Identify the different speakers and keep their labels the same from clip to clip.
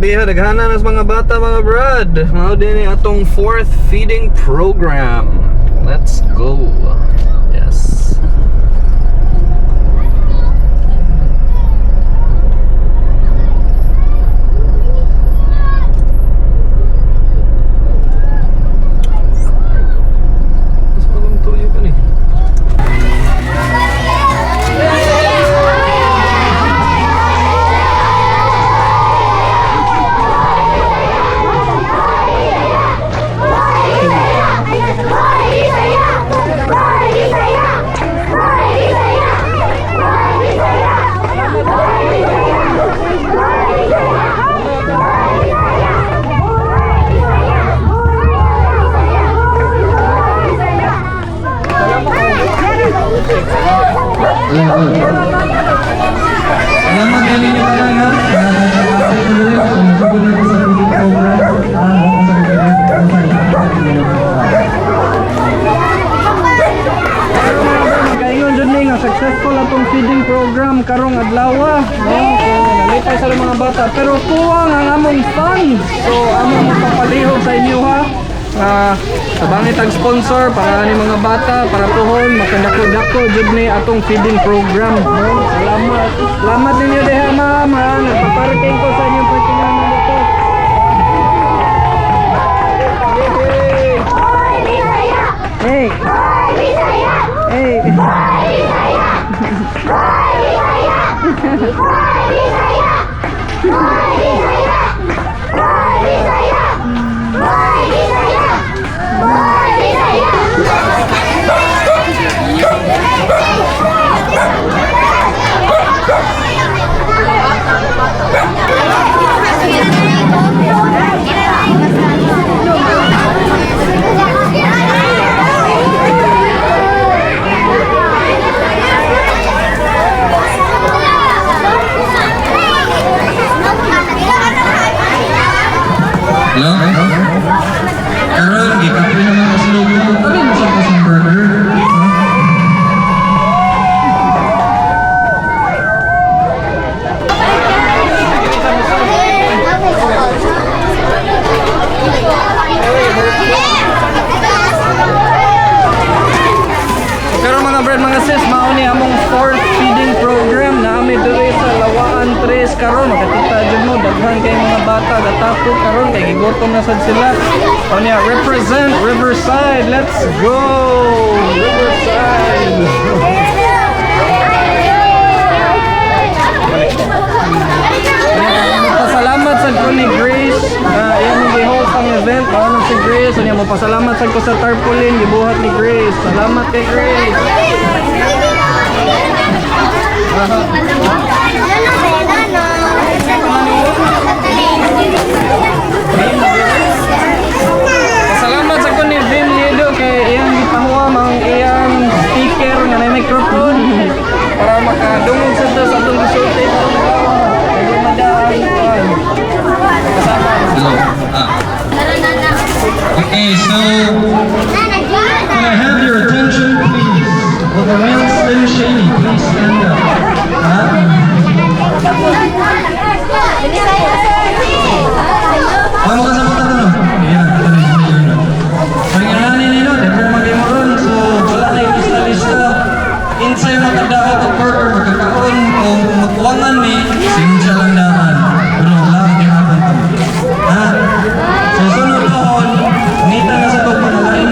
Speaker 1: Grabe ha, daghana na sa mga bata, mga brad. Mao din ni atong fourth feeding program. Let's go. Yes. Mas walang tuyo ka ni.
Speaker 2: Salamat galing niyo tanan ha. Sugod na sa feeding program.
Speaker 1: Kaingon jud ni nga successful atong feeding program karong adlaw, no? So, nalipay sa mga bata pero kuwang ang among funds. So among mapapalihog sa inyo ha. Tabangi tag sponsor para ni mga bata para pohon makadako-dako jud ni atong feeding program, no? Salamat. Salamat ninyo diha, ma'am, ha. Nagpa-parking ko sa inyong parkingan ng motor. Hey! Hey! Hey!
Speaker 2: Hello? Karon gikapoy naman ko sa lugo. Ano mo sa pasang burger?
Speaker 1: Karon, mga brad, mga sis, mao ni among fourth feeding program na ami diri sa Lawaan 3 karon. Makakita jud mo daghan kay mga bata gatapok karon kay gigutom na sad sila. Unya, represent Riverside. Let's go. Riverside. Pasalamat sad ko ni Grace. Iyang gi-host ang event. Mao na si Grace. Unya, mo pasalamat sad ko sa tarpaulin gibuhat ni Grace. Salamat kay Grace. Pasalamat sa ko ni Vim Liedo kay iyang gipahuam ang iyang speaker nga na microphone para makadungog sa to sa atong gisulti karong adlaw. Kay madaan kuan. Kasama.
Speaker 2: Hello. Okay, so can I have your attention, please? Will the real Slim Shady please stand up? Ha? Ano ka sa mga tanong? Ayan, ito na yun. So, yung nani nino, daghan man mo ron. So, wala na yung lista-lista. Insay makadako og burger, magkakaon, o magkuwangan ni, sinsya lang daan. Pero wala, gihapon to. Ha? So, sunod noon, ngita na sa kong mga.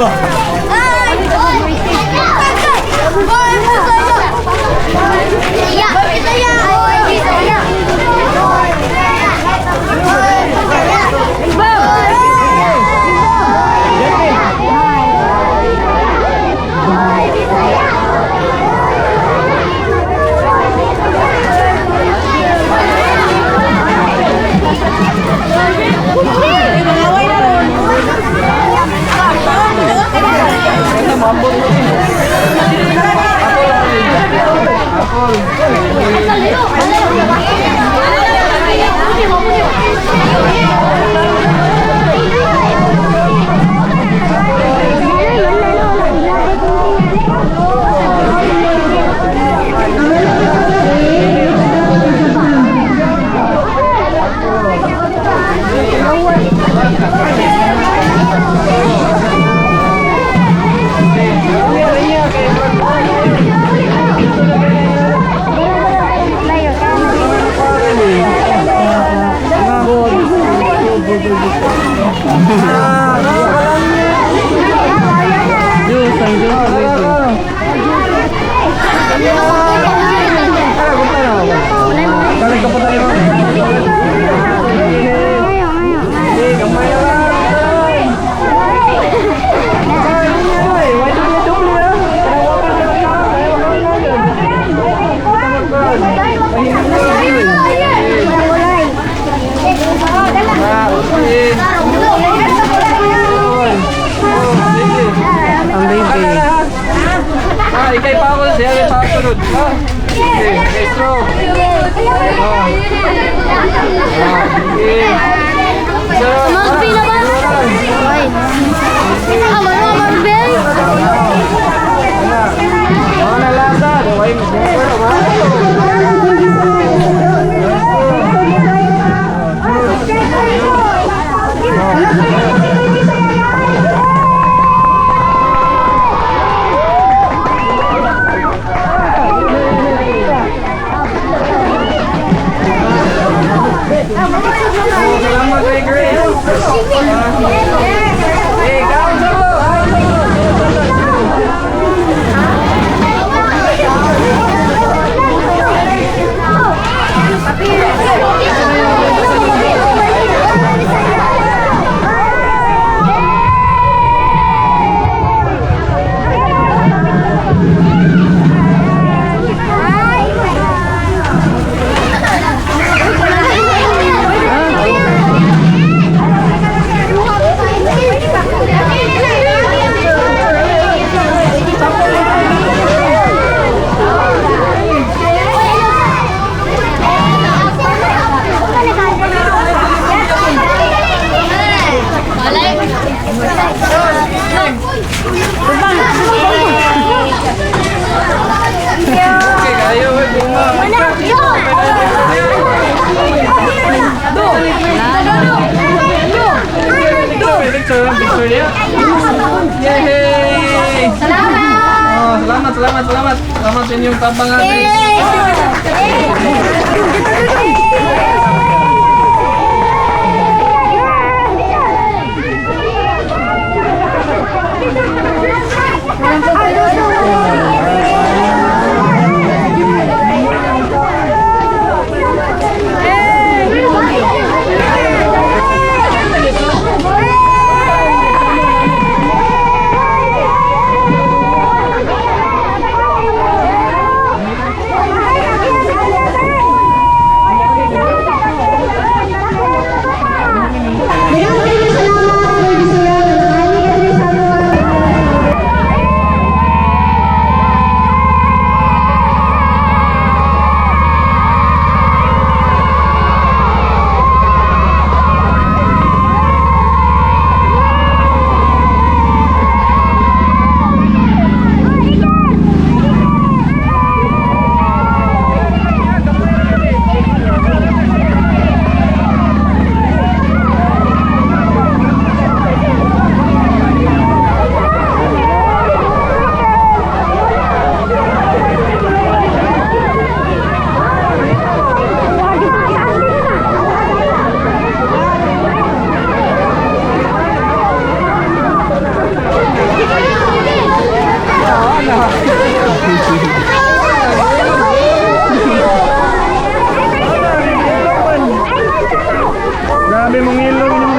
Speaker 2: ba?
Speaker 1: Juice, ang juice dito. Balik ka pa tayo. Eh, gamay na lang. Ay, why do you do
Speaker 2: Ang baby.
Speaker 1: Ah, ikay pa ako siya, ikay pa ako sunod. Ah, okay, okay, stroke. Ah, okay. So, mga nalasa, daway mo. Pero, salamat kay Grace. Eh, kaon sa mo. Kaon sa mo. Okay, kayo, eh, bunga. Picture, picture, picture niya. Yay! Salamat! Oh, salamat, salamat, salamat. Salamat sa inyong tabang ate. Grabe mong ilong.